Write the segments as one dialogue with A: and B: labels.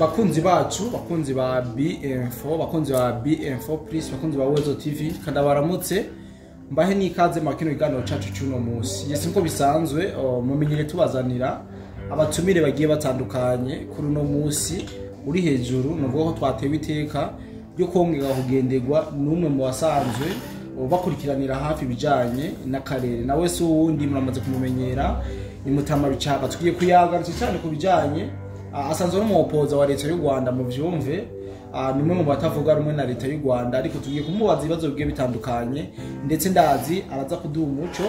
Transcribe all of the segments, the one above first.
A: Bakunzi bacu, bakunzi ba BM4, bakunzi ba BM4 Plus, bakunzi ba Wezo TV, kandi baramutse mbahe n'ikaze mu kino kiganiro cacu cy'uno munsi. Yes, nkuko bisanzwe mumenyere tubazanira abatumire bagiye batandukanye. Kuri uno munsi uri hejuru nuvuga ko twatewe iteka ryo kongera kugenderwa n'umwe mu basanzwe bakurikiranira hafi ibijanye n'akarere. Nawe si uwundi, muramaze kumumenyera, ni Mutama Bicaga. Tugiye kuyagarutse cyane ku bijanye asanzwe ari umuhopoza wa leta y'u Rwanda, mu vyumve, ni umwe mu batavuga rumwe na leta y'u Rwanda, ariko tugiye kumubaza ibibazo bigiye bitandukanye, ndetse ndazi araza kuduha umuco.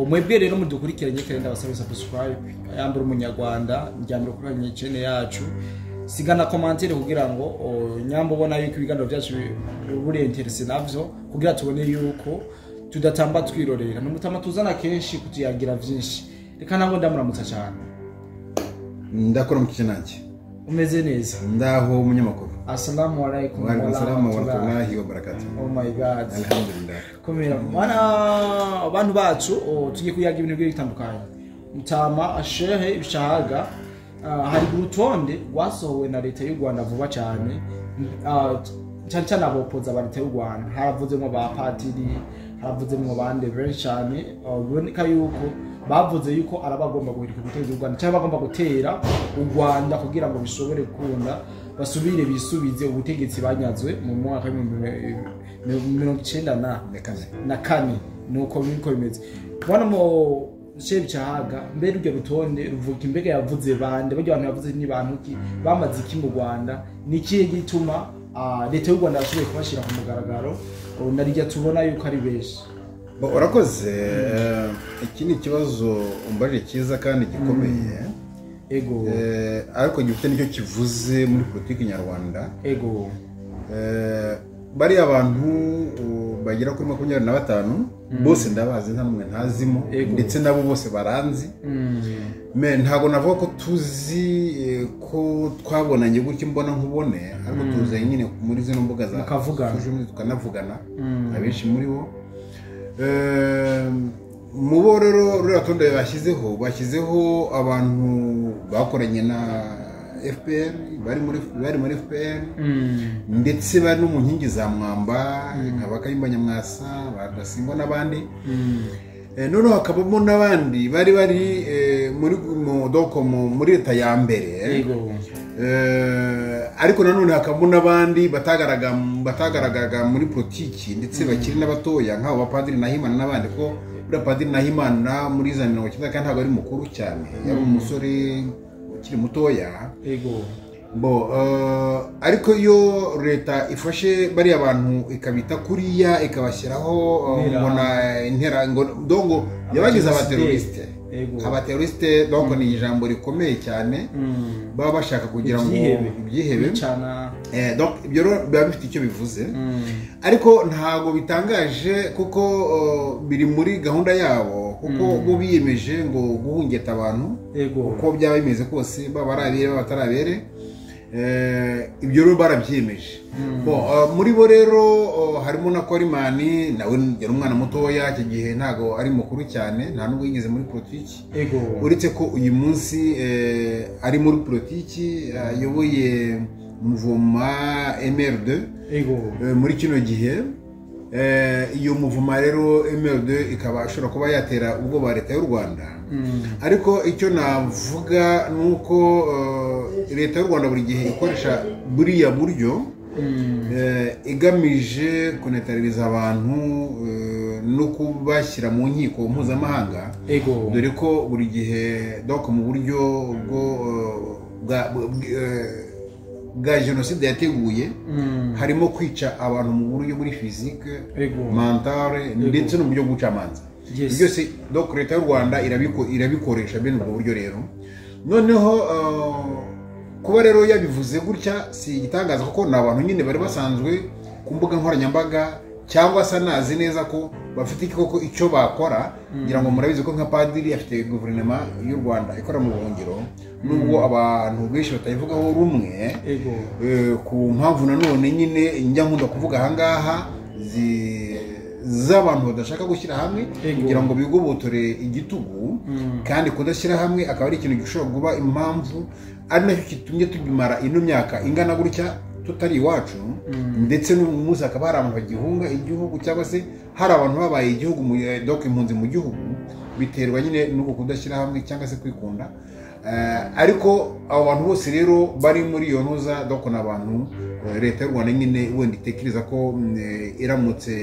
A: Mwebwe rero mudukurikiranye kandi ndabasaba subscribe, yambura umunyarwanda njyambere kuri channel yacu, sigana commentaire kugira ngo nyambo ubona yuko ibiganiro byacu buri interesse navyo, kugira tubone yuko tudatamba twirorera. N'umutama tuzana kenshi kutuyagira vyinshi. Reka ntabwo ndamuramutsa cyane.
B: Ndakora mu kinange.
A: Umeze neza?
B: Ndaho umunyamakuru.
A: Assalamu alaikum
B: wa alaikum wa rahmatullahi wa barakatuh.
A: Oh my God.
B: Alhamdulillah.
A: Komera mwana, abantu bacu tugiye kuyaga ibintu bigiye bitandukanye. Mutama Shehe Bishahaga, hari urutonde rwasohowe na leta y'u Rwanda vuba cyane, cyane cyane abopoza ba leta y'u Rwanda. Haravuzemo ba patiri, haravuzemo bande benshi cyane, biboneka yuko bavuze yuko arabagomba guhirika ubutegetsi bw'u Rwanda cyangwa bagomba gutera u Rwanda kugira ngo bishobore gukunda basubire bisubize ubutegetsi banyazwe mu mwaka wa 1994. Nuko biko bimeze. Bwana mo Shehe Bicahaga, mbere uryo rutonde ruvuga imbega yavuze bande, baryo abantu yavuze ni bantu ki, bamaze iki mu Rwanda, ni ikihe gituma leta y'u Rwanda yashoboye kubashira ku mugaragaro narijya tubona yuko ari benshi?
B: Urakoze. Iki ni ikibazo umbajije cyiza kandi gikomeye.
A: Ego.
B: Ariko gifite nicyo kivuze muri politiki nyarwanda.
A: Ego.
B: Bari abantu bagera kuri 25 bose ndabazi, nta numwe ntazimo, ndetse nabo bose baranzi. Me ntago navuga ko tuzi ko twabonanye gutya mbona nkubone, ariko tuzi nyine muri zino mbuga za
A: social
B: media tukanavugana abenshi muri bo. Mu rero ruriya rutonde bashyizeho abantu bakoranye na FPR, bari muri FPR, ndetse bari no mu nkingi za mwamba nka Bakayimba Nyamwasa, Rudasingwa n'abandi. Noneho hakabamo n'abandi bari muri leta ya mbere. Ariko nanone hakabamo n'abandi batagaragaraga muri politiki ndetse bakiri n'abatoya nk'abo bapadiri Nahimana n'abandi, ko buriya padiri Nahimana muri za 90 kandi ntabwo ari mukuru cyane, yari umusore ukiri mutoya.
A: Ego.
B: Bo ariko iyo leta ifashe bariya abantu ikabita kuriya ikabashyiraho mbona intera ngo dongo yabagize abateroriste. Abateroriste donc ni ijambo rikomeye cyane, baba bashaka kugira ngo ibyihebe. Donc ibyo biba bifite icyo bivuze, ariko ntago bitangaje kuko biri muri gahunda yabo, kuko bo biyemeje ngo guhungeta abantu uko byaba bimeze kose, baba ari abere baba atari abere, ibyo rero barabyiyemeje. Muri bo rero harimo na Korimani, nawe yari umwana mutoya icyo gihe, ntago ari mukuru cyane, nta nubwo yigeze muri politiki. Uretse ko uyu munsi ari muri politiki, ayoboye muvoma MR2 muri kino gihe. Iyo muvoma rero MR2 ikaba ashobora kuba yatera ubwoba leta y'u Rwanda. Ariko icyo navuga nuko leta y'u Rwanda buri gihe ikoresha buriya buryo igamije kunetaririza abantu no kubashyira mu nkiko mpuzamahanga. Dore ko buri gihe donc mu buryo bwa jenoside yateguye harimo kwica abantu mu buryo muri physique, mentale, ndetse no mu buryo bw'ubucamanza. Byose donc leta y'u Rwanda irabikoresha bene ubwo buryo rero. Noneho kuba rero yabivuze gutya si igitangaza, kuko ni abantu nyine bari basanzwe ku mbuga nkoranyambaga cyangwa se nazi neza ko bafite koko icyo bakora. Ngira ngo murabizi ko nka padiri afite guverinoma y'u Rwanda ikora mu buhungiro, nubwo abantu benshi batayivugaho rumwe ku mpamvu nanone nyine njya nkunda kuvuga ahangaha z'abantu badashaka gushyira hamwe kugira ngo bigobotore igitugu. Kandi kudashyira hamwe akaba ari ikintu gishobora kuba impamvu, ari nacyo kitumye tubimara ino myaka ingana gutya tutari iwacu. Ndetse n'umunsi hakaba hari abantu bagihunga igihugu, cyangwa se hari abantu babaye igihugu donc impunzi mu gihugu, biterwa nyine n'uko kudashyira hamwe cyangwa se kwikunda. Ariko abo bantu bose rero bari muri iyo ntuza, donc ni abantu leta y'u Rwanda nyine wenda itekereza ko iramutse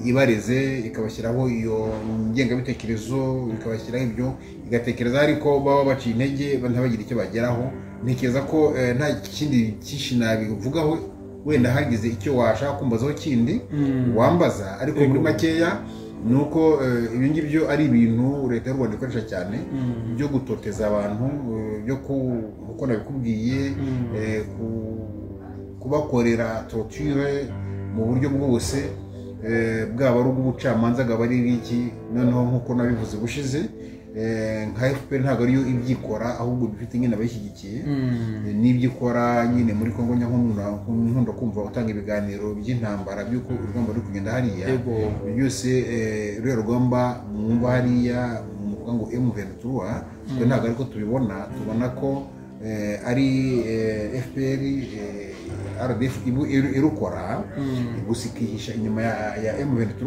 B: ibareze ikabashyiraho iyo ngengabitekerezo, ikabashyiraho ibyo, igatekereza ariko baba baciye intege ntibagire icyo bageraho. Ntekereza ko nta kindi cyinshi nabivugaho, wenda hagize icyo washaka kumbazaho kindi wambaza, ariko muri makeya ni uko ibi ngibyo ari ibintu leta y'u Rwanda ikoresha cyane byo gutoteza abantu, byo uko nabikubwiye, kubakorera torture mu buryo bwose, bwaba ari ubw'ubucamanza, bwaba ari iki. Noneho nk'uko nabivuze ubushize, nka FPR ntabwo ariyo ibyikora, ahubwo bifite nyine abayishyigikiye n'ibyo ikora nyine muri Kongo. Nkunda kumva utanga ibiganiro by'intambara by'uko urugamba ruri kugenda hariya byose, ruriya rugamba mwumva hariya muvuga ngo M23, twe ntabwo ariko tubibona, tubona ko ari FPR RDF irukora gusa ikihisha inyuma ya M23,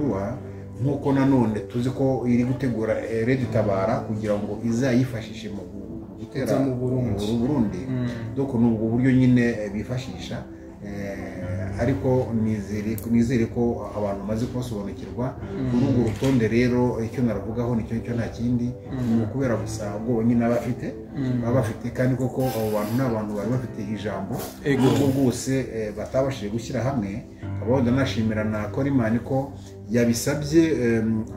B: nk'uko nanone tuzi ko iri gutegura Red Tabara kugira ngo izayifashishe mu gutera
A: mu
B: Burundi. Donc ni ubwo buryo nyine bifashisha, ariko nizere ko abantu bamaze kubasobanukirwa kuri urwo rutonde. Rero icyo naravugaho nicyo cyo nta kindi, ni ukubera gusa ubwoba nyine baba bafite, kandi koko abo bantu ni abantu bari bafite ijambo nubwo bwose batabashije gushyira hamwe. Abo ndanashimira na Korimani ko yabisabye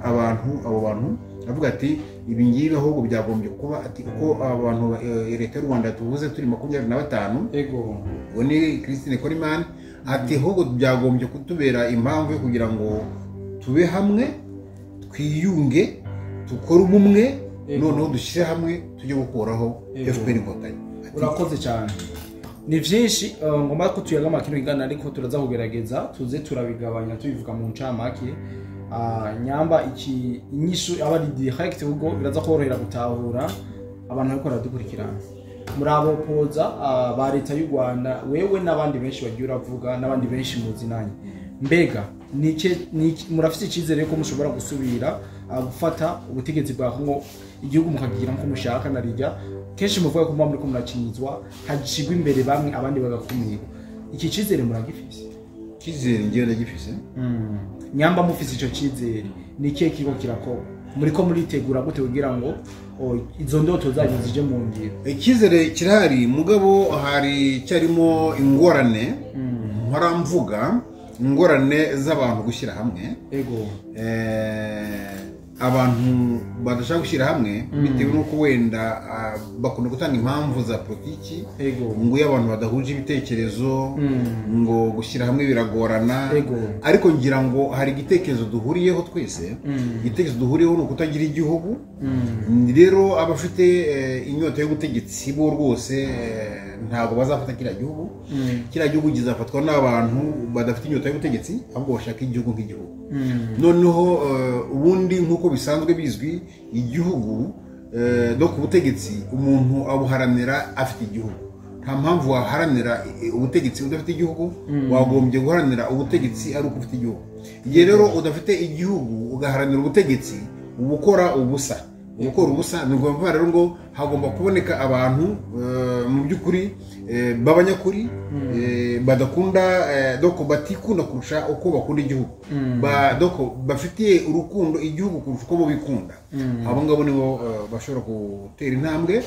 B: abantu, abo bantu avuga ati ibi ngibi ahubwo byagombye kuba ati uko abantu leta y'u Rwanda tuvuze turi 25, uwo ni Christine Korimani, ati ahubwo byagombye kutubera impamvu yo kugira ngo tube hamwe, twiyunge, dukore ubumwe, noneho dushyire hamwe tujye gukuraho FPR Inkotanyi.
A: Urakoze cyane, ni byinshi ngomba ko tuyagama kino kiganiro, ariko turaza kugerageza tuze turabigabanya tubivuga mu ncamake. Nyamba iki inyishu aba ari direct, ubwo biraza korohera gutahura abantu bariko baradukurikirana. Muri abo poza ba leta y'u Rwanda, wewe n'abandi benshi bagiye uravuga, n'abandi benshi muzinanye, mbega murafite icyizere ko mushobora gusubira gufata ubutegetsi bwa Kongo, igihugu mukagira nko mushaka? Na rijya kenshi muvuga ko muri ko murakinyizwa, hacigwa imbere bamwe abandi bagakumirwa. Iki cyizere muragifise?
B: Icyizere ngewe ndagifise.
A: Nyamba mufise ico cyizere, ni ikihe kiriko kirakorwa? Muriko muritegura gute kugira ngo izo ndoto zanyu zije mu ngiro?
B: Icyizere kirahari, mugabo hari cyarimo ingorane mpora ingorane z'abantu gushyira hamwe. Abantu badashaka gushyira hamwe bitewe n'uko wenda bakunda gutanga impamvu za politiki, ngo iyo abantu badahuje ibitekerezo ngo gushyira hamwe biragorana. Ariko ngira ngo hari igitekerezo duhuriyeho twese, igitekerezo duhuriyeho ni ukutagira igihugu. Rero abafite inyota y'ubutegetsi bo rwose ntabwo bazafata kiriya gihugu. Kiriya gihugu kizafatwa n'abantu badafite inyota y'ubutegetsi, ahubwo bashaka igihugu nk'igihugu. Noneho ubundi nk'uko bisanzwe bizwi, igihugu no ku butegetsi umuntu abuharanira afite igihugu. Nta mpamvu waharanira ubutegetsi udafite igihugu, wagombye guharanira ubutegetsi ari uko ufite igihugu. Igihe rero udafite igihugu ugaharanira ubutegetsi, uba ukora ubusa. Gukora ubusa ni ngombwa rero ngo hagomba kuboneka abantu mu by'ukuri b'abanyakuri, badakunda doko batikunda kurusha uko bakunda igihugu, doko bafitiye urukundo igihugu kurusha uko bo bikunda. Abo ngabo nibo bashobora gutera intambwe,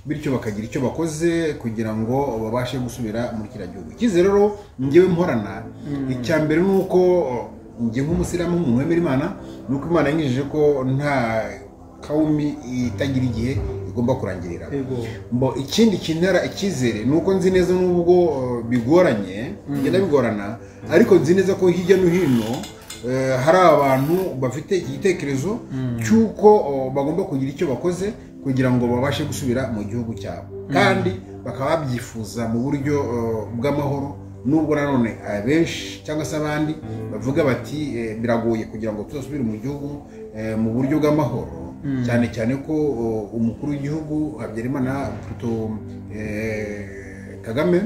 B: bityo bakagira icyo bakoze kugira ngo babashe gusubira muri kiriya gihugu. Icyizere rero njyewe mporana, icya mbere ni uko njye nk'umusilamu, nk'umuntu wemera Imana, ni uko Imana yanyujije ko nta kawumi itagira igihe igomba kurangirira. Ikindi kintera icyizere ni uko nzi neza n'ubwo bigoranye, bigenda bigorana, ariko nzi neza ko hirya no hino hari abantu bafite igitekerezo cy'uko bagomba kugira icyo bakoze kugira ngo babashe gusubira mu gihugu cyabo, kandi bakaba babyifuza mu buryo bw'amahoro Nubwo nanone abenshi cyangwa se abandi bavuga bati biragoye kugira ngo tuzasubire mu gihugu mu buryo bw'amahoro, cyane cyane ko umukuru w'igihugu Habyarimana Pluto Kagame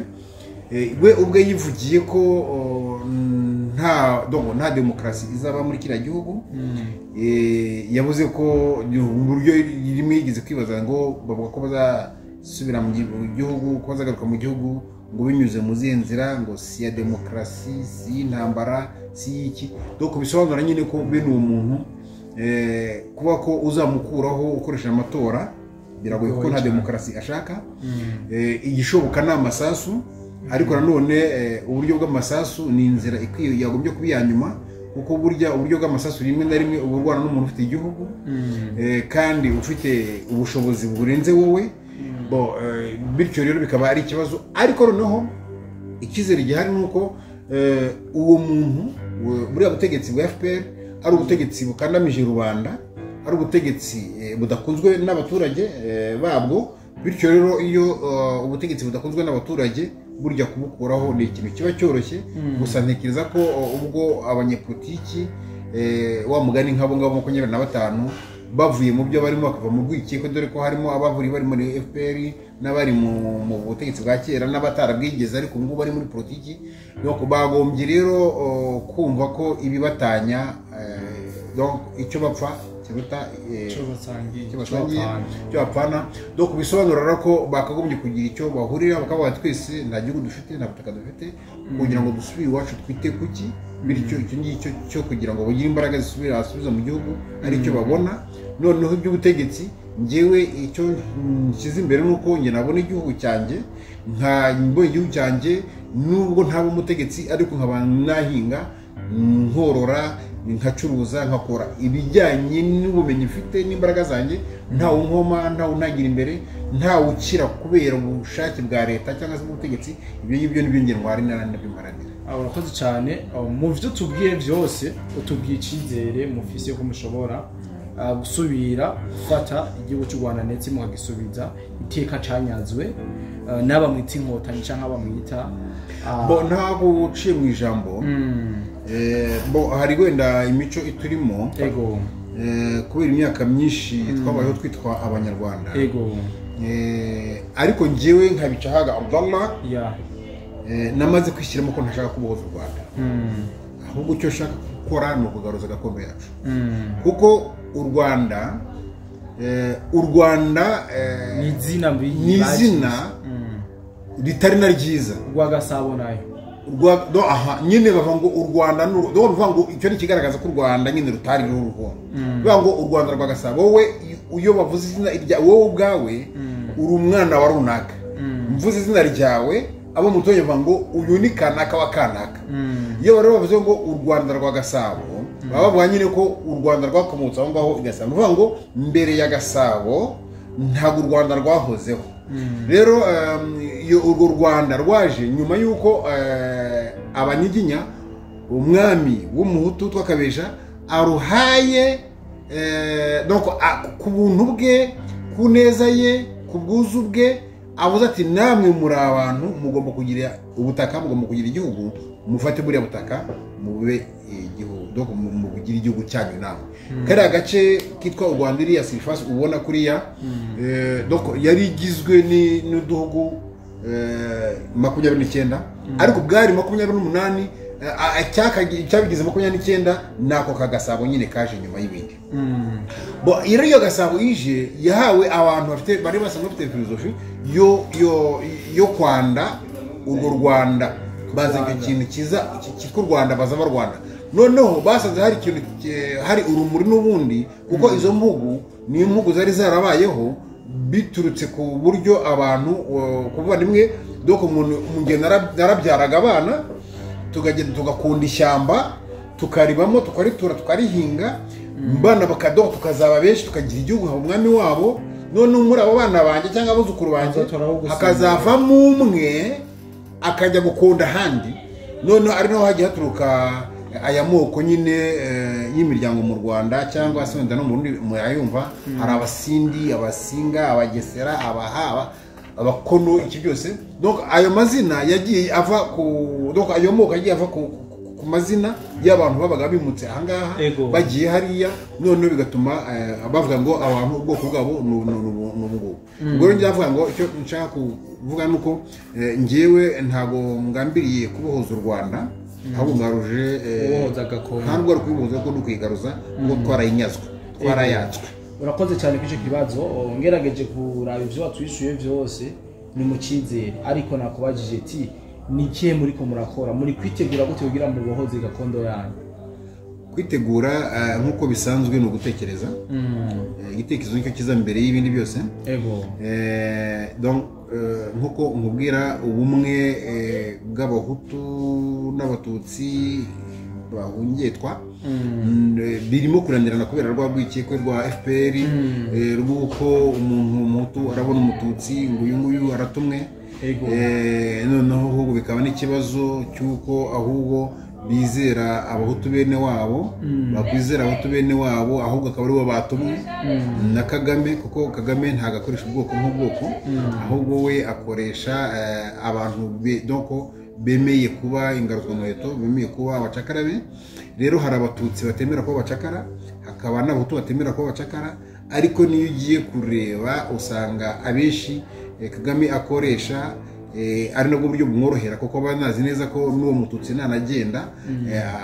B: we ubwe yivugiye ko nta demokarasi izaba muri kiriya gihugu. Yavuze ko mu buryo rimwe yigeze kwibaza ngo bavuga ko bazasubira mu gihugu, ko bazagaruka mu gihugu ngo binyuze mu zihe nzira, ngo si ya demokarasi, si y'intambara, si y'iki. Donc bisobanura nyine ko bene uwo muntu kuba ko uzamukuraho ukoresheje amatora biragoye, kuko nta demokarasi ashaka. Igishoboka ni amasasu, ariko nanone uburyo bw'amasasu ni inzira ikwiye yagombye kuba iya nyuma, kuko burya uburyo bw'amasasu rimwe na rimwe uba urwana n'umuntu ufite igihugu kandi ufite ubushobozi burenze wowe. Bityo rero bikaba ari ikibazo. Ariko noneho icyizere gihari ni uko uwo muntu, buriya butegetsi bwa FPR ari ubutegetsi bukandamije rubanda, ari ubutegetsi budakunzwe n'abaturage babwo. Bityo rero iyo ubutegetsi budakunzwe n'abaturage, burya kubukuraho ni ikintu kiba cyoroshye. Gusa ntekereza ko ubwo abanyepolitiki wa mugani nk'abo ngabo 25 bavuye mu byo barimo bakava mu rwikekwe, dore ko harimo abavuri bari muri FPR n'abari mu butegetsi bwa kera n'abatarabwigeze ariko ubu ngubu bari muri politiki. Donc bagombye rero kumva ko ibibatanya, donc icyo bapfa kiruta icyo bapfana. Donc bisobanura ko bakagombye kugira icyo bahurira, bakavuga twese nta gihugu dufite, nta butaka dufite, kugira ngo dusubire iwacu twite kuki. Bityo icyo ngicyo cyo kugira ngo bagire imbaraga zisubira asubiza mu gihugu aricyo babona. Noneho iby'ubutegetsi, njyewe icyo nshyize imbere nuko njye nabona igihugu cyanjye, nka mbonye igihugu cyanjye nubwo ntaba umutegetsi, ariko nkaba nahinga, nkorora, nkacuruza, nkakora ibijyanye n'ubumenyi mfite n'imbaraga zanjye, ntawe nkoma, ntawe untagira imbere, ntawe ukira kubera ubushake bwa leta cyangwa se ubutegetsi. Ibyo ngibyo nibyo njye ntwara nabyo mparanira.
A: Urakoze cyane. Mu byo tubwiye byose, utubwiye icyizere mufise ko mushobora gusubira gufata igihugu cy'u Rwanda, ndetse mukagisubiza iteka canyazwe n'aba mwita inkotanyi cyangwa abamwita
B: Bo ntabwo uciye mu ijambo. Bo hari wenda imico iturimo kubera imyaka myinshi twabayeho twitwa Abanyarwanda. Ariko njyewe nka Bicahaga Abdallah namaze kwishyiramo ko ntashaka kubohoza u Rwanda, ahubwo icyo nshaka gukora ni ukugaruza gakondo yacu, kuko u Rwanda
A: ni izina
B: ni izina ritari na ryiza.
A: Rwa Gasabo nayo
B: aha nyine bavuga ngo u Rwanda bavuga ngo icyo ni ikigaragaza ko u Rwanda nyine rutari ruriho. Bavuga ngo u Rwanda rwa Gasabo, wowe iyo bavuze izina rya wowe ubwawe uri umwana wa runaka, mvuze izina ryawe abo mutoye bavuga ngo uyu ni kanaka wa kanaka. Iyo bari bavuze ngo u Rwanda rwa Gasabo, baba bavuga nyine ko u Rwanda rwakomotse aho ngaho i Gasabo. Bavuga ngo mbere ya Gasabo ntabwo u Rwanda rwahozeho. Rero urwo Rwanda rwaje nyuma y'uko Abanyiginya, umwami w'umuhutu twakabesha, aruhaye donc ku buntu bwe, ku neza ye, ku bwuzu bwe, avuze ati namwe muri abantu mugomba kugira ubutaka, mugomba kugira igihugu, mufate buriya butaka mube igihugu, donc mugire igihugu cyanyu namwe. Kariya gace kitwa u Rwanda, iriya surface ubona kuriya, donc yari igizwe n'uduhugu 29, ariko bwari 28. Icyabigize 29 nako kagasabo nyine kaje nyuma y'ibindi. Bo iyo Gasabo ije yahawe abantu bafite bari basanzwe bafite filosofi yo kwanda urwo Rwanda, baza ikintu cyiza cyitwa u Rwanda, baza barwanda. Noneho basanze hari ikintu, hari urumuri n'ubundi, kuko izo mpugu ni impugu zari zarabayeho biturutse ku buryo abantu kuvuga rimwe, donc umuntu umugeni narabyaraga abana, tukagenda tugakunda ishyamba, tukaribamo, tukaritura, tukarihinga, mbana bakadoha, tukazaba benshi, tukagira igihugu, nkaba umwami wabo. None muri abo bana banjye cyangwa abuzukuru banjye hakazavamo umwe akajya gukunda ahandi. None ari naho hagiye haturuka aya moko nyine y'imiryango mu Rwanda cyangwa se wenda no mu Burundi murayumva, hari Abasindi, Abasinga, Abagesera, Abahaba. abakono, iki byose. Donc ayo mazina yagiye ava ku, donc ayo moko yagiye ava ku mazina y'abantu babaga bimutse ahangaha bagiye hariya, none bigatuma bavuga ngo abantu ubwoko bwabo ni ubu. Ubwo rero ndavuga ngo icyo nshaka kuvuga nuko njyewe ntago ngambiriye kubohoza u Rwanda, ahubwo ngaruje
A: kubohoza gakondo.
B: Ntabwo ari kubibohoza kuko ni ukwigaruza, kuko twarayinyazwe, twarayatswe.
A: Urakoze cyane kuri icyo kibazo. Ngerageje kuraba ibyo watwishyuye byose ni mu cyizere, ariko nakubajije ti ni ikihe muri ko murakora, muri kwitegura gute kugira ngo mubohoze gakondo yanyu?
B: Kwitegura nk'uko bisanzwe ni ugutekereza. Igitekerezo nicyo kiza mbere y'ibindi byose. Donc nk'uko nkubwira, ubumwe bw'abahutu n'abatutsi bahungetwa birimo kuranirana kubera rwa rwikekwe rwa FPR, rw'uko umuntu umuhutu arabona umututsi ngo uyu nguyu aratumwe. Noneho ahubwo bikaba n'ikibazo cy'uko ahubwo bizera abahutu bene wabo, bakwizera abahutu bene wabo ahubwo akaba aribo batumwe na Kagame, kuko Kagame ntabwo akoresha ubwoko nk'ubwoko, ahubwo we akoresha abantu donc bemeye kuba ingaruzwamuheto, bemeye kuba abacakara be. Rero hari abatutsi batemera kuba abacakara, hakaba n'abahutu batemera kuba abacakara, ariko niyo ugiye kureba usanga abenshi Kagame akoresha ari nabwo buryo bumworohera, kuko banazi neza ko n'uwo mututsi nanagenda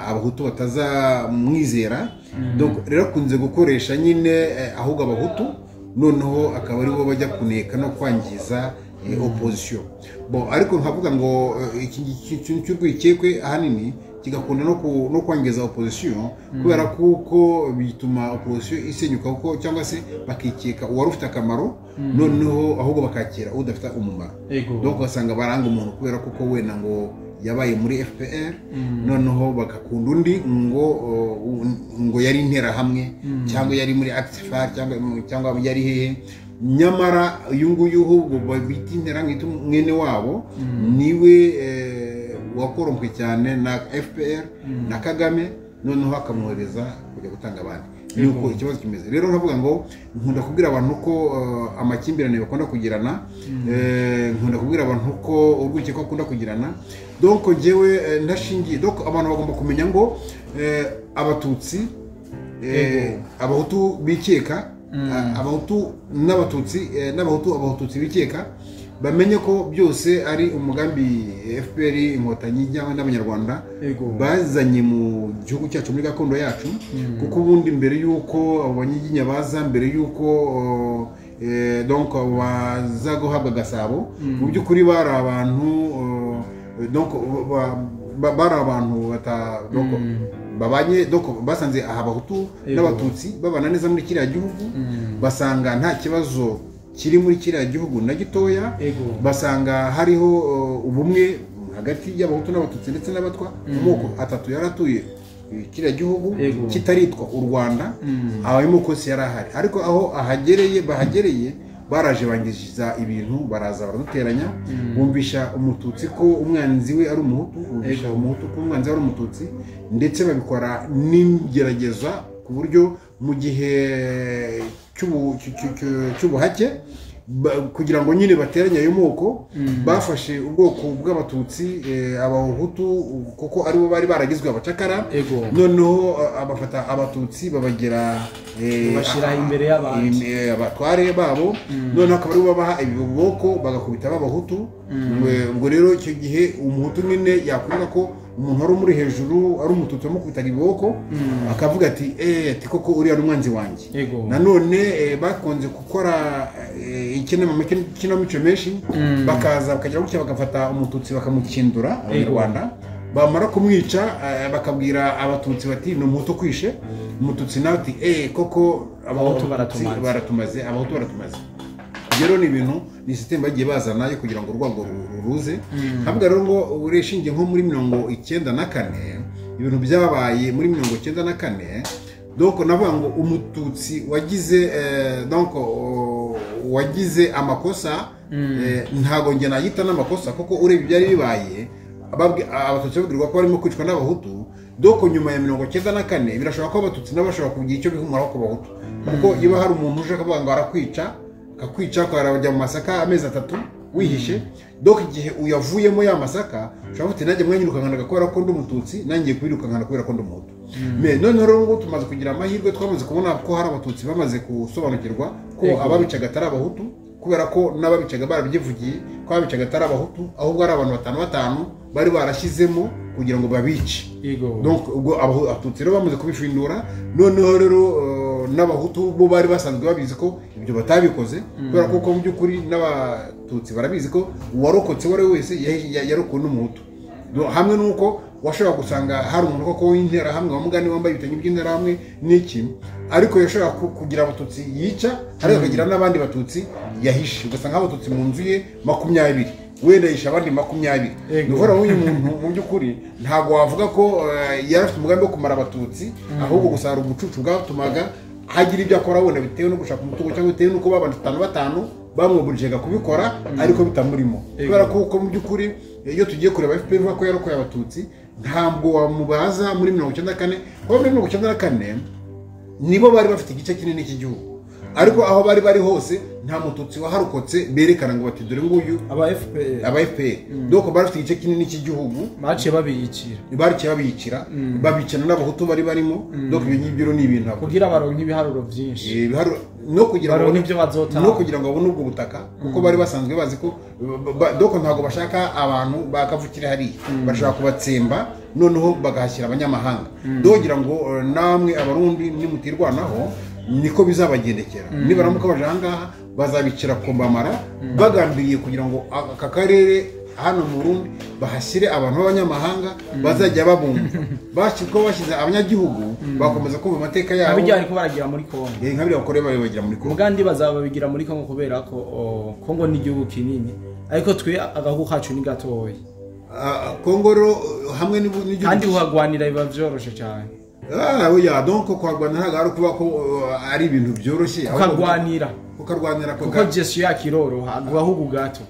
B: abahutu batazamwizera. Donc rero akunze gukoresha nyine ahubwo abahutu, noneho akaba aribo bajya kuneka no kwangiza opposition. Bon, ariko nkavuga ngo iki kintu cy'urwikekwe ahanini kigakunda no kwangiza opposition, kubera kuko bituma opposition isenyuka, kuko cyangwa se bakikeka uwari ufite akamaro, noneho ahubwo bakakira udafite umumaro. Donc ugasanga baranga umuntu kubera kuko wenda ngo yabaye muri FPR, noneho bagakunda undi ngo yari interahamwe, cyangwa yari muri ACTFAR, cyangwa yari hehe. Nyamara uyu nguyu ahubwo bita interahamwe mwene wabo niwe wakorompwe cyane na FPR na Kagame, noneho akamwohereza kujya gutanga abandi. Nuko ikibazo kimeze. Rero nkavuga ngo nkunda kubwira abantu ko amakimbirane bakunda kugirana, nkunda kubwira abantu ko urwikekwe bakunda kugirana. Donc njyewe ndashingiye, donc abantu bagomba kumenya ngo abatutsi, abahutu bikeka, abahutu n'abatutsi, n'abahutu abatutsi bikeka, bamenye ko byose ari umugambi FPR inkotanyi cyangwa n'abanyarwanda bazanye mu gihugu cyacu, muri gakondo yacu. Kuko ubundi mbere y'uko abo banyiginya baza, mbere y'uko donc baza guhabwa Gasabo, mu by'ukuri bari abantu donc bari abantu donc babanye, donc basanze aha abahutu n'abatutsi babana neza muri kiriya gihugu, basanga nta kibazo kiri muri kiriya gihugu na gitoya, basanga hariho ubumwe hagati y'abahutu n'abatutsi ndetse n'abatwa, amoko atatu yaratuye kiriya gihugu kitaritwa u Rwanda, ayo moko yose yari ahari. Ariko aho ahagereye bahagereye baraje bangiza ibintu, baraza baraduteranya, bumvisha umututsi ko umwanzi we ari umuhutu, bumvisha umuhutu ko umwanzi we ari umututsi, ndetse babikora n'ingerageza ku buryo mu gihe cy'ubuhake kugira ngo nyine bateranye ayo moko, bafashe ubwoko bw'abatutsi, abahutu kuko aribo bari baragizwe abacakara, noneho abafata abatutsi babagira
A: bashyira imbere y'abandi
B: abatware babo, noneho akaba aribo babaha ibiboko bagakubita b'abahutu. Ubwo rero icyo gihe umuhutu nyine yakwibuka ko umuntu wari umuri hejuru ari umututsi wamukubitaga ibiboko, akavuga ati ati koko uriya ni umwanzi wanjye. Nanone bakunze gukora ikinamico menshi, bakaza bakagira gutya bagafata umututsi bakamukindura abanyarwanda, bamara kumwica bakabwira abatutsi bati ni umuhutu kwishe, umututsi nawe ati koko abahutu baratumaze, abahutu baratumaze. Rero ni ibintu ni system bagiye bazana yo kugira ngo urwango ruruze. Ntabwo rero ngo ureshingiye nko muri 94, ibintu byabaye muri 94, donc navuga ngo umututsi wagize donc wagize amakosa, ntago nge nayita n'amakosa kuko urebye byari bibaye, abatutsi babwirwa ko barimo kwicwa n'abahutu. Donc nyuma ya 94 birashoboka ko abatutsi nabo bashobora kugira icyo bihumuraho ku bahutu, kuko iyo hari umuntu uje akavuga ngo arakwica, akakwica akarajya mu masaka amezi 3, wihishe. Donc igihe uyavuyemo ya masaka ushobora kuti nanjye mwanyirukankanaga kubera ko ndi umututsi, nanjye kwirukankana kubera ko ndi umuhutu. Mais none rero ngo tumaze kugira amahirwe, twamaze kubona ko hari abatutsi bamaze gusobanukirwa ko ababicaga atari abahutu, kubera ko n'ababicaga barabyivugiye ko ababicaga atari abahutu, ahubwo ari abantu batanu bari barashyizemo kugira ngo babice. Donc ubwo abatutsi rero bamaze kubifindura, noneho rero n'abahutu bo bari basanzwe babizi ko ibyo batabikoze, kubera ko mu by'ukuri n'abatutsi barabizi ko uwarokotse uwo ari we wese yarokowe n'umuhutu. Hamwe n'uko washobora gusanga hari umuntu koko w'interahamwe wa mugani wambaye ibitenge by'interahamwe n'iki, ariko yashobora kugira abatutsi yica, ariko akagira n'abandi batutsi yahishe, ugasanga abatutsi mu nzu ye 20, wenda yisha abandi 20. Ni ukuvuga ngo uyu muntu mu by'ukuri ntabwo wavuga ko yari afite umugambi wo kumara abatutsi, ahubwo gusa hari ubucucu bwatumaga hagira ibyo akora wenda bitewe no gushaka umutungo cyangwa bitewe n'uko babana 5 bamwoburijaga kubikora, ariko bitamurimo. Kubera ko mu by'ukuri iyo tugiye kureba FPR ivuga ko yarokoye abatutsi, ntabwo wamubaza muri 94, kuko muri 94 nibo bari bafite igice kinini cy'igihugu, ariko aho bari bari hose nta mututsi waharokotse berekana ngo bati dore nguyu aba FPR. Donc bari bafite igice kinini cy'igihugu,
A: baciye babiyicira,
B: babicana n'abahutu bari barimo. Donc ibyo ngibyo ni ibintu
A: kugira baronke ibiharuro byinshi,
B: no kugira ngo ibyo bazota, no kugira ngo babone ubwo butaka, kuko bari basanzwe bazi ko donc ntabwo bashaka abantu bakavukira hariya, bashaka kubatsemba noneho bagahashyira abanyamahanga. Dogira ngo namwe abarundi nimutirwanaho niko bizabagendekera, nibaramuka baje ahangaha bazabicira kombamara, bagambiriye kugira ngo aka karere hano mu Burundi bahashyire abantu b'abanyamahanga bazajya babumva. Bashyirwa bashyize abanyagihugu bakomeza kumva amateka yabo.
A: Abijyanye ko baragira muri Kongo.
B: Nkabira bakore bagira muri Kongo.
A: Mugandi bazababigira muri Kongo kubera ko Kongo ni igihugu kinini, ariko twe agahugu kacu ni gatoya.
B: Kongo ro hamwe n'igihugu
A: kandi uhagwanira biba byoroshe cyane.
B: Oya, donc kuhagwanira ntabwo ari ukuvuga ko ari ibintu byoroshye,
A: kukarwanira kuko gestion yakiroroha agahugu gato,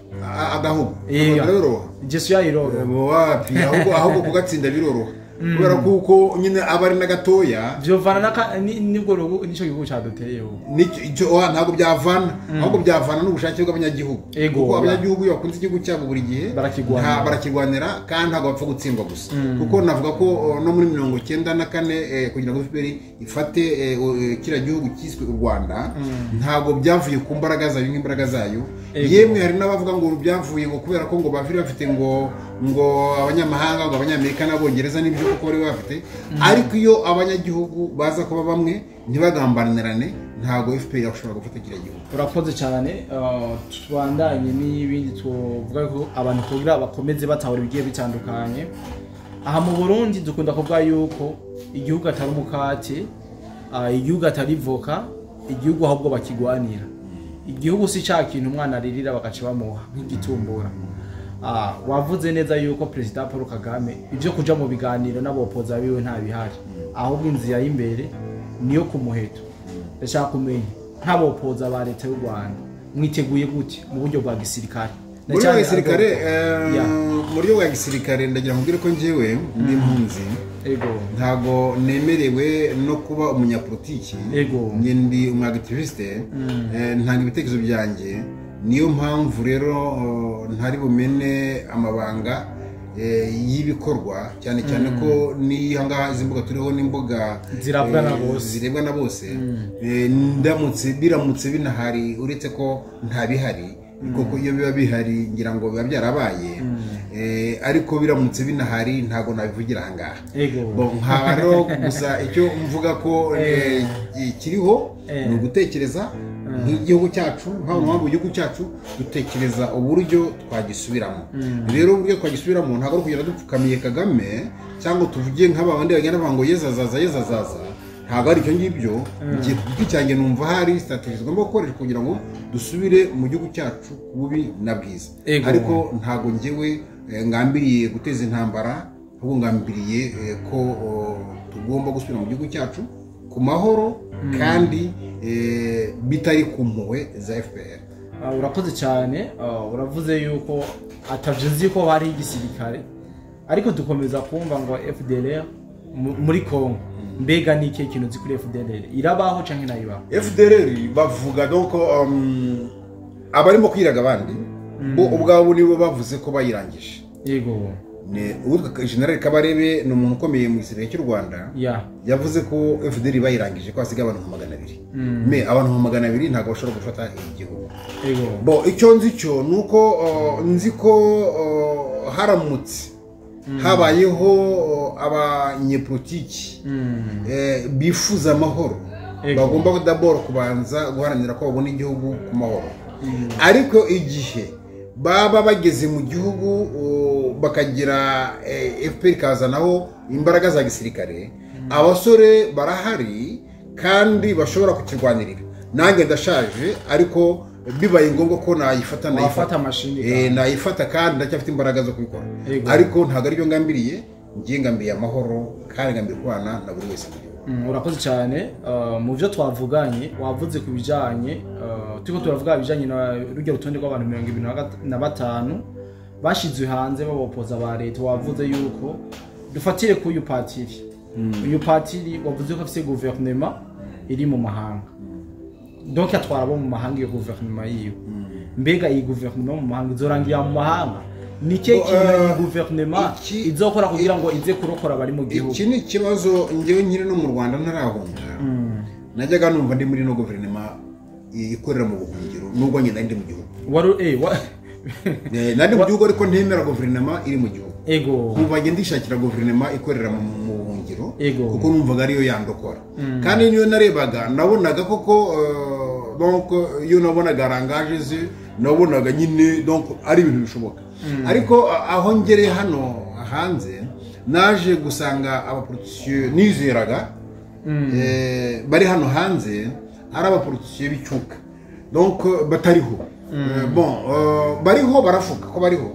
B: agahugu biroroha,
A: gestion yiroroha
B: wapi, ahubwo kugatsinda biroroha, kubera kuko nyine aba ari na gatoya
A: byovana nibwo nico gihugu cyaduteyeho
B: nicyo ntabwo byavana, ahubwo byavana n'ubushake bw'abanyagihugu, kuko abanyagihugu iyo bakunze igihugu cyabo buri gihe barakirwanira kandi ntabwo bapfa gutsindwa gusa. Kuko navuga ko no muri 94 kugira ngo FPR ifate kiriya gihugu cyiswe u Rwanda, ntabwo byavuye ku mbaraga zayo nk'imbaraga zayo. Yemwe hari n'abavuga ngo byavuye ngo kubera ko ngo baviri bafite ngo abanyamahanga ngo abanyamerika n'abongereza n'ibyo kuko bari bafite, ariko iyo abanyagihugu baza kuba bamwe ntibagambanirane ntabwo FPR yashobora gufata kiriya gihugu.
A: Urakoze cyane. Tubandanye n'ibindi tuvuga ko abantu kugira bakomeze batahura ibigiye bitandukanye. Aha mu Burundi dukunda kuvuga yuko igihugu atari umukate, igihugu atari voka, igihugu ahubwo bakigwanira. Igihugu si cya kintu umwana aririra bagaca bamuha nk'igitumbura. Wavuze neza yuko President Paul Kagame ibyo kuja mu biganiro n'abopoza biwe nta bihari, ahubwo inzira y'imbere niyo kumuheto. Ndashaka kumenya nk'abopoza ba leta y'u Rwanda mwiteguye gute mu buryo bwa gisirikare?
B: Muri buryo bwa gisirikare ndagira nkubwire ko njyewe ndi impunzi, ntabwo nemerewe no kuba umunyapolitiki, njye ndi umwactiviste, ntanga ibitekerezo byanjye. Niyo mpamvu rero ntari bumene amabanga y'ibikorwa, cyane cyane ko nihangaha izi mbuga turiho n'imbuga zirebwa na bose. Ndamutse biramutse binahari, uretse ko nta bihari, kuko iyo biba bihari ngira ngo biba byarabaye, ariko biramutse binahari ntago nabivugira ahangaha. Nkaba rero gusa icyo mvuga ko kiriho ni ugutekereza nk'igihugu cyacu, nk'abantu baba mu gihugu cyacu dutekereza uburyo twagisubiramo. Rero uburyo twagisubiramo ntabwo ari kugenda dupfukamiye Kagame cyangwa tuvuge nk'aba bandi bagenda bavuga ngo Yezu azaza, Yezu azaza, ntabwo ari icyo ngibyo. Igihe ku giti cyanjye numva hari strategy zigomba gukoreshwa kugira ngo dusubire mu gihugu cyacu bubi na bwiza, ariko ntabwo njyewe ngambiriye guteza intambara, ahubwo ngambiriye ko tugomba gusubira mu gihugu cyacu ku mahoro kandi bitari ku mpuhwe za FPR.
A: Urakoze cyane. Uravuze yuko atavyo ko hari igisirikare, ariko dukomeza kumva ngo FDLR muri Kongo. Mbega ni ikihe kintu uzi kuri FDLR? Irabaho canke nayibaho?
B: FDLR bavuga donc abarimo kwiraga abandi Bo ubwabo nibo bavuze ko bayirangije.
A: Yego.
B: Ni uwitwa General Kabarebe, ni umuntu ukomeye mu gisirikare cy'u Rwanda. Yavuze ko FDR bayirangije, ko hasigaye abantu nka 200. Me abantu nka 200 ntabwo bashobora gufata igihugu.
A: Yego.
B: Bo icyo nzi cyo nuko nzi ko haramutse habayeho abanyepolitiki bifuza amahoro, bagomba d'abord kubanza guharanira ko babona igihugu ku mahoro. Ariko igihe baba bageze mu gihugu bakagira FPR kazanaho imbaraga za gisirikare, abasore barahari kandi bashobora kukirwanirira. Nanjye ndashaje, ariko bibaye ngombwa ko nayifata, nayifata kandi ndacyafite imbaraga zo kubikora. Ariko ntabwo aribyo ngambiriye, ngiye ngambiriye amahoro kandi ngambiriye kubana na buri wese mu gihugu.
A: Urakoze cyane. Mu byo twavuganye wavuze ku bijanye, turiko turavuga ibijanye na rujya rutonde rw'abantu 25 bashizwe hanze babopoza ba leta. Wavuze yuko dufatire ku uyu patiri. Uyu patiri wavuze ko afise gouvernement iri mu mahanga, donc atwara abo mu mahanga iyo gouvernement yiwe. Mbega iyi gouvernement mu mahanga izorangira mu mahanga? Ni cye kintu iyi gouvernement izokora kugira ngo ize kurokora abari mu gihugu?
B: Iki ni ikibazo ngewe nkiri no mu Rwanda ntarahunga. Najyaga numva ndi muri no gouvernement ikorera mu buhungiro, nubwo njye nari ndi mu gihugu. Nari mu gihugu ariko ntemera gouvernement iri mu gihugu.
A: Ego.
B: Nkumva njye ndishakira gouvernement ikorera mu buhungiro, kuko numvaga ariyo yandokora. Kandi niyo narebaga nabonaga koko donc iyo nabonaga rangaje ze, nabonaga nyine donc ari ibintu bishoboka. Ariko aho ngereye hano hanze naje gusanga abapoliticiens nizeraga bari hano hanze ari abapoliticiens b'icyuka, donc batariho. Bon, bariho baravuga ko bariho,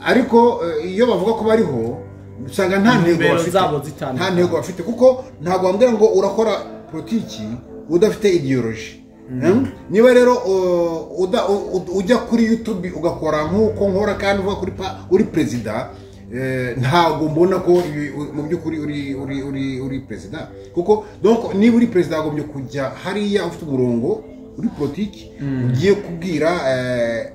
B: ariko iyo bavuga ko bariho usanga nta ntego bafite, nta ntego bafite, kuko ntabwo wambwira ngo urakora politiki udafite ideology. Niba rero ujya kuri YouTube ugakora nk'uko nkora kandi uvuga kuri uri president, ntabwo mbona ko mu by'ukuri uri uri uri uri president. Kuko donc niba uri president agombye kujya hariya ufite umurongo uri politiki ugiye kubwira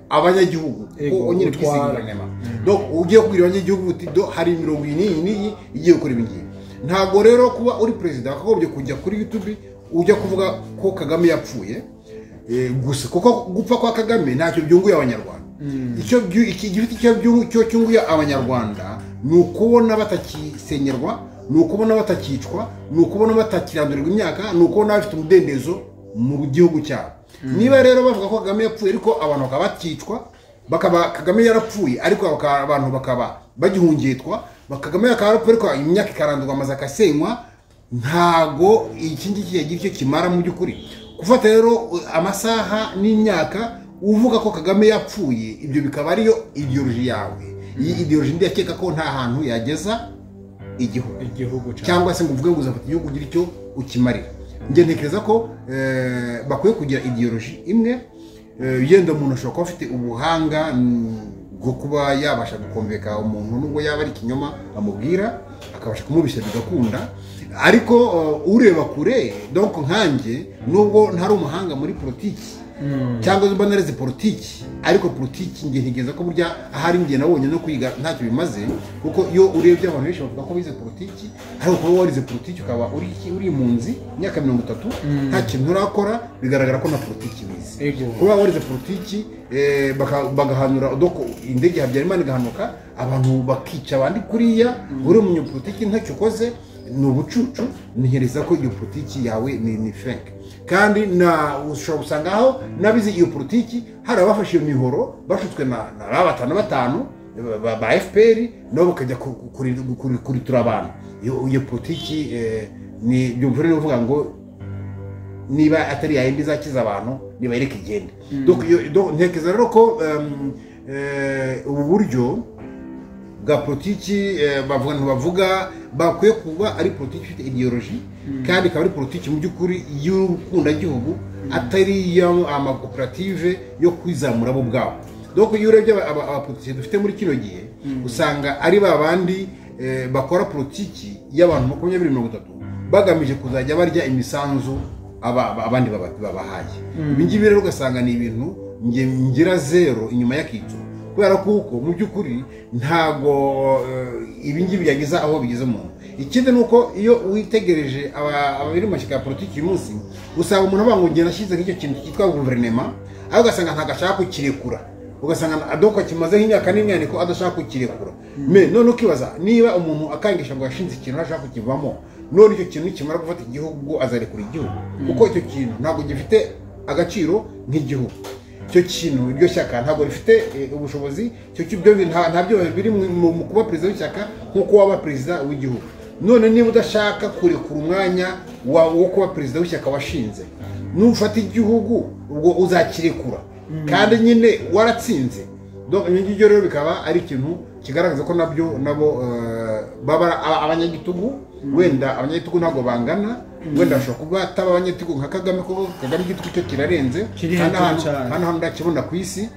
B: abanyagihugu ko nyine twise gouvernement. Donc ugiye kubwira abanyagihugu uti do hari imirongo iyi n'iyi igiye gukora ibi ngibi. Ntabwo rero kuba uri president akagombye kujya kuri YouTube ujya kuvuga ko Kagame yapfuye gusa, kuko gupfa kwa Kagame ntacyo byunguye abanyarwanda. Icyo gifite icyo cyunguye abanyarwanda ni ukubona batakisenyerwa, ni ukubona batakicwa, ni ukubona batakirandurirwa imyaka, ni ukubona bafite umudendezo mu gihugu cyabo. Niba rero bavuga ko Kagame yapfuye ariko abantu bakaba bakicwa, bakaba Kagame yarapfuye ariko abantu bakaba bagihungetwa, Kagame akaba yarapfuye ariko imyaka ikarandurwa amaze akasenywa, ntago iki ngiki yagira icyo kimara mu by'ukuri. Gufata rero amasaha n'imyaka uvuga ko Kagame yapfuye, ibyo bikaba ariyo ideology yawe. Iyi ideology ndakeka ko nta hantu yageza igihugu cyangwa se ngo uvuge ngo uzafata igihugu ugira icyo ukimarira. Njye ntekereza ko bakwiye kugira ideology imwe. Yenda umuntu ashobora kuba afite ubuhanga bwo kuba yabasha gukomveka umuntu nubwo yaba ari ikinyoma amubwira, akabasha kumubishya bigakunda. Ariko ureba kure, donc nkanjye nubwo ntari umuhanga muri politiki cyangwa mba nareze politiki, ariko politiki nge ntigeza ko burya ahari nge nabonye no kwiga ntacyo bimaze, kuko iyo urebye abantu benshi bavuga ko bize politiki, ariko kuba warize politiki ukaba uri impunzi imyaka 30 nta kintu urakora, bigaragara ko na politiki wize. Kuba warize politiki bagahanura doko indege Habyarimana igahanuka abantu bakica abandi kuriya, uri umunyapolitiki ntacyo ukoze, ni ubucucu. Ntekereza ko iyo politiki yawe ni fake. Kandi na ushobora gusanga aho nabize iyo politiki hari abafashe iyo mihoro bashutswe na 5 ba FPR nabo bakajya kuritura abantu. Iyo politiki ni byumvire uvuga ngo niba atari yayindi izakiza abantu niba ireka igende. Donc ntekereza rero ko ubu buryo bwa politiki bavuga bakwiye kuba ari politiki ifite ideology, kandi ikaba ari politiki mu by'ukuri y'urukundagihugu, atari amakoperative yo kwizamura bo ubwabo. Donc iyo urebye abapolitiki dufite muri kino gihe usanga ari babandi bakora politiki y'abantu 20-30 bagamije kuzajya barya imisanzu abandi babahaye. Ibi ngibi rero ugasanga ni ibintu nge ngira zero inyuma y'akitso, kubera kuko mu by'ukuri ntago ibi ngibi byageza aho bigeze umuntu. Ikindi ni uko iyo witegereje abari mu mashyaka ya politiki uyu munsi, usanga umuntu avuga ngo njye nashyize nk'icyo kintu cyitwa guverinoma, ariko ugasanga ntabwo ashaka kukirekura, ugasanga adoko kimaze nk'imyaka n'imyaniko adashaka kukirekura. Me none ukibaza niba umuntu akangisha ngo yashinze ikintu ashaka kukivamo, none icyo kintu kimara gufata igihugu azarekura igihugu, kuko icyo kintu ntabwo gifite agaciro nk'igihugu. Icyo kintu iryo shyaka ntabwo rifite ubushobozi, icyo byo ntabyo biri mu kuba perezida w'ishyaka nk'uko waba perezida w'igihugu. None niba udashaka kurekura umwanya wo kuba perezida w'ishyaka washinze, nufata igihugu ubwo uzakirekura kandi nyine waratsinze. Donc ibyo ngibyo rero bikaba ari ikintu kigaragaza ko nabyo nabo baba abanyagitugu. Wenda abanyagitugu ntabwo bangana, wenda bashobora kuba ataba abanyagitugu nka Kagame, kuko Kagame igitugu cyo kirarenze hano hano ndakibona ku isi,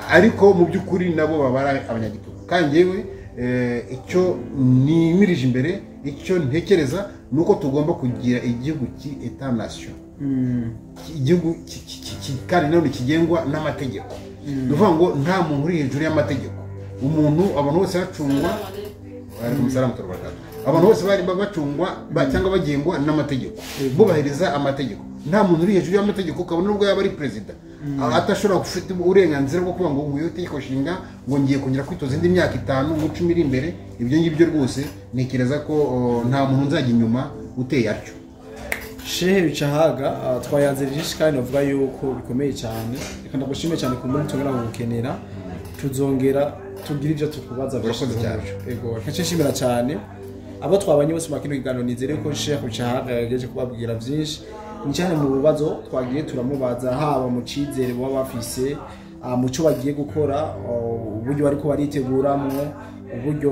B: ariko mu by'ukuri nabo baba ari abanyagitugu. Kandi yewe icyo nimirije imbere, icyo ntekereza ni uko tugomba kugira igihugu cy'État nation, igihugu kandi nanone kigengwa n'amategeko. Ni ukuvuga ngo nta muntu uri hejuru y'amategeko, umuntu abantu bose bacungwa, abantu bose bari bacungwa cyangwa bagengwa n'amategeko, bubahiriza amategeko. Nta muntu uri hejuru y'amategeko, kabone nubwo yaba ari perezida atashobora gufite uburenganzira bwo kuba ngo nguyu itegeko nshinga ngo ngiye kongera kwitoza indi myaka 5 ngo 10 iri imbere. Ibyo ngibyo rwose ntekereza ko nta muntu nzajya inyuma uteye atyo.
A: Shehe Bicahaga, twayanze byinshi kandi navuga yuko bikomeye cyane. Reka ndagushime cyane ku muntu tongera gukenera, tuzongera tugira ibyo tukubaza
B: byinshi cyane.
A: Ego, reka nshimira cyane abo twabanye bose mu kino kiganiro. Nizere ko Shehe Bicahaga yagejeje kubabwira byinshi, ni cyane mu bibazo twagiye turamubaza, haba mu cyizere baba bafise, mu cyo bagiye gukora, uburyo bariko bariteguramwo, uburyo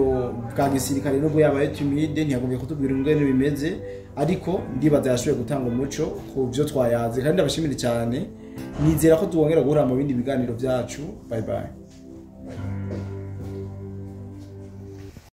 A: bwa gisirikare nubwo yabaye timide ntiyagombye kutubwira ingene bimeze, ariko ndibaza yashoboye gutanga umuco ku byo twayaze. Kandi ndabashimira cyane, nizera ko tubongera guhura mu bindi biganiro byacu. Bye bye.